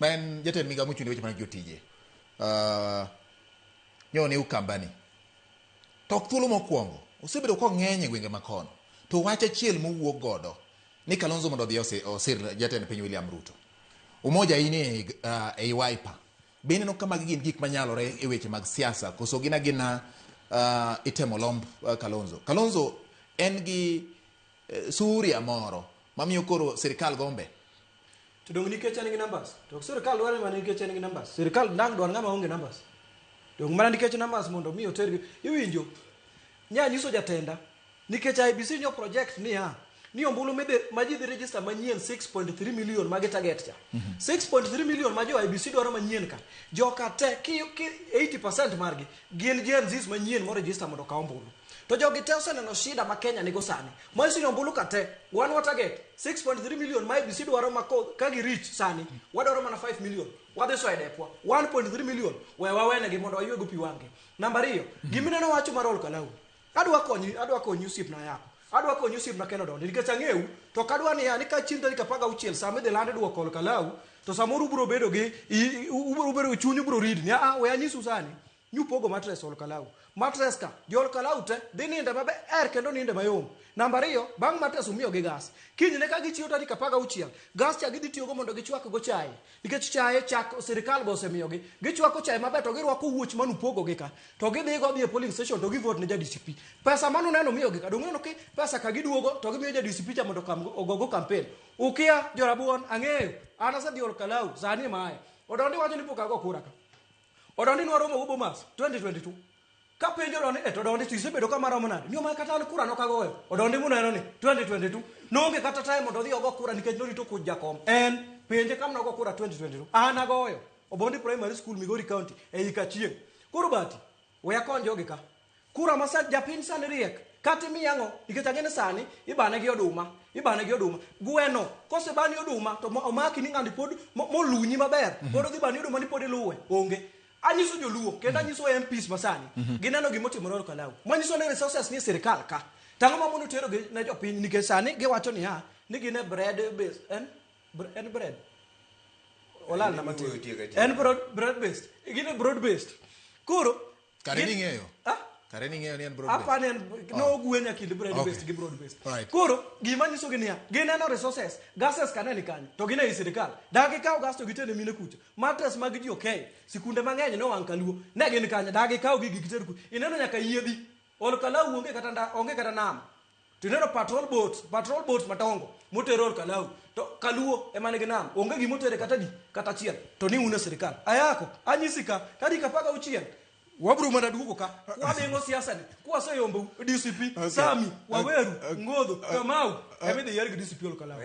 Ma en jatend migao mochung' ne weche mag jotije. Nyo ne Ukambani. To ok thuolo mokwongo. Osebedo kong'eny e gwenge makono. To wach achiel mowuok godo ni Kalonzo mondo odhi osir jatend piny William Ruto. Umoja in e ei Wiper. Be ineno ka magi gin gik manyalore e weche mag siasa koso gin agina itemo lomb Kalonzo? Kalonzo en gi suria moro mamiyo koro sirikal gombe. To dong nikech en gi numbers. To ok sirkal dware mana nikech en gi numbers. Sirkal dang dwar ng'ama onge numbers. Dong mana nikech numbers mondo mi otergi. Iwinjo? Nya nyiso jatenda nikech IEBC nyo project niya ni ombulu midhi ma ji dhi register manyien 6.3 million ma gi target cha. 6.3 million ma jo IEBC dwaro manyien ka. Joka te ki 80% margi gin Gen Zs manyien mo register mondo okaw ombulu. To jogi te oseneno shida ma Kenya nigo sani. Manyiso ni ombulu ka te, wan wa target 6.3 million ma IEBC dwaro ma ka gi reach sani, wadwaro mana 5 million. Wadhi soyo e depwa. 1.3 million we wawenegi mondo wayuego pi wang'gi. Namba ariyo, gima ineno wacho mar Ol Kalou. Adwa konyi, adwa konyi osiepna yako. Adwa konyi osiepna Ken Odondi nikech ang'eyo to ok adwa niya ni ka chieng' tarik 16 sama idhi land duoko Ol Kalou to samoro ubiro bedo gi ubiro bedo chunyu biro ridni. Ah, we anyisu sani. Nyupogo matres Ol Kalou. Matres ka, jo Ol Kalou te dhi ninde maber kendo ninde mayom. Namba ariyo, bang' matres umiyogi gas. Kinyne ka gichiewo tarik 16, gas cha gidhi tiyogo mondo gichwak go chae. Nikech chae chak sirikal be osemiyogi. Gichwako chae maber to girwako wuoch manupogo gi ka. To gidhi go dhi e polling station to givote ne ja DCP. Pesa manuneno miyogi ka, donge uneno ki pesa ka giduogo to gimiyo ja DCP cha mondo ogogo campaign. Ukia jorabuon, ang'eyo. An asedhi Ol Kalou, sani ema aye. Odondi wacho ni pok ago kura ka. Odondi nwaromo go Bomas 2022. Ka penjo Odondi, to Odondi to isebedo ka maromo nade? Ni oma kata an kura nok agoyo. Odondi muneno ni 2022. Noonge kata time mondo odhi ogo kura nikech norito kuch jakom. En penje kama nogo kura 2022. An agoyo. Obondi Primary School, Migori County, e Ikachieng'. Koro Bati, we akony jogi ka. Kura ma sani, japiny sani riek. Kata imiye ang'o? Nikech ang'e ni sani ibane gi oduma. Ibane gi oduma. Gweno, kosebani oduma to omaki ni ng'ani pod molunyi maber. Pod odhi bani oduma ni pod iluwe. Onge. Anyiso joluo kendo anyiso MPs masani. Gineno gima otimore Ol Kalou. Manyiso ni resources ni e sirkal ka. Tang'o ma mondo tero gi ne jopiny nikech sani giwacho niya ni gin e bread based. En, en bread. Olal na matin. En bread based. Gin e broad based. Koro Kare ni ng'eyo. Ah? Kare ni ng'eyo ni en broad based. Apa ni en no gwenya kind bread based gi broad based. Koro gima nyiso gi niya, gineno resources, gases ka ne ni kanyo, to gin ei sirkal. Da gikaw gas to gitene mine kucha. Mattress mag ji okey, sikunde mang'eny nowang' kaluo. Ne gin kanyo, da gikaw gigi giter kucha. Ineno nyaka yiedhi. Ol Kalou onge kata nda, onge kata nam. To ineno patrol boats, patrol boats madongo motero Ol Kalou. To Kaluo ema nigi nam. Onge gima otere kata di, kata achiel. To ni un e sirkal. Ayako, anyisi ka, tarik 16, wabro mana duogo ka. Wadingo siasa ni. Kwaseyombo DCP, Sami, Waweru, Ngodho, Kamau. Ema idhi yier gi DCP Ol Kalou.